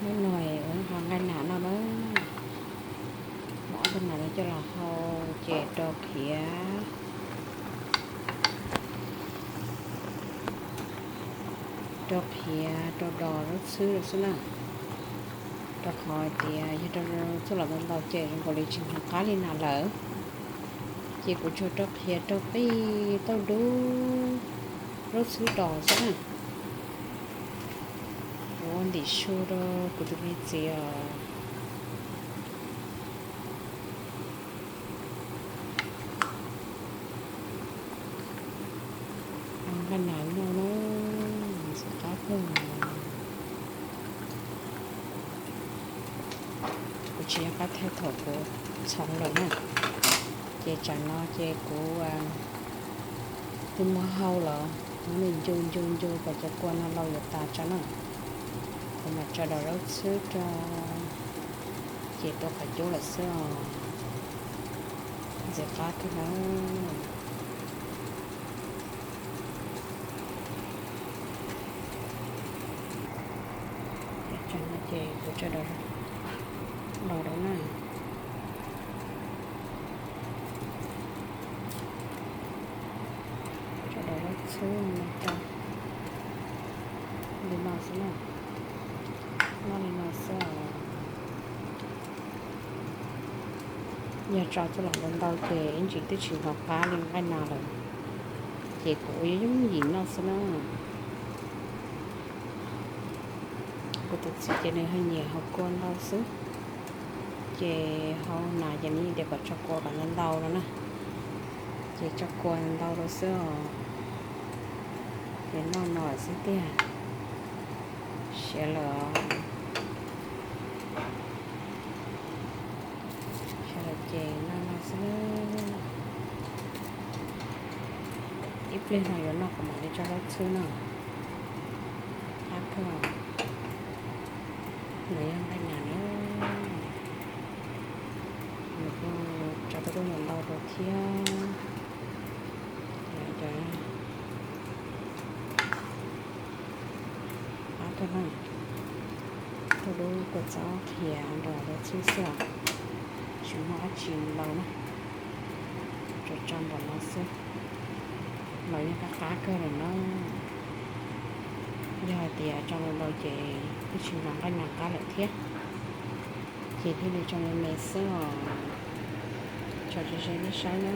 Hnub no ua nqaij nas noj na. Muab ob tug nas no coj los hau ces rau qhiav, rau qhiav rau dos zaub txhwb rau xwb na. Rau qhov hais tias yog rau txuj lom ntau ntau ces zoo nkaus li tsis hnov qab li nas lawm. Ces kuv tsuas rau qhiav rau qij tauj dub zaub txhwb dos xwb na. Kuv ua ntim su rau kuv tus me txiv os. Nqaij nas noj na, ntxim qab kawg. Kuv tsis nco qab thaij thaum kuv txhoov lawm na. Ces tsam no ces kuv twb muab hau los, muab nws ncu ncu ncu kom cov kua no lau yuav tas tso na. Kuv mam tso dos zaub txhwb rau, ces tua qhov cub lawm xwb os. Ntxim qab kawg na. Ces kuv tso dos los rau na. Tso dos zaub txhwb no rau li no xwb na. Noj li no xwb os. Yog tso txuj lom ntau ntau ces ib ntsis twb tsis hnov qab li nqaij nas lawm. Ces kuv ua yooj yooj yim noj xwb na. Kuv tus txiv ces nws ho nyiam haus kua ntau xwb. Ces hau nas ces nws yeej tias kom tso kua kom ntau ntau no na. Ces tso kua ntau rau xwb os. Ces noj no xwb tiag. Siav lawm, siav lawm ces noj no xwb. Ib pliag no yuav noj kuv mam li tso zaub txhwb no. Qab kawg. Nws yog nqaij nas na. Nws kuj tso tau ntau ntau rau thiab. Qab kawg na. Tauj dub kua txob qhiav nrog zaub txhwb xwb os. Tsis muaj dab tsi ntau na. Tsuas tso npaum no xwb los yeej qab qab kawg lawm na. Yog hais tias tso ntau ntau ces twb tsis hnov nqaij nas qab lawm thiab. Ces thiaj li tso me me xwb os. Tso ze ze nej saib na.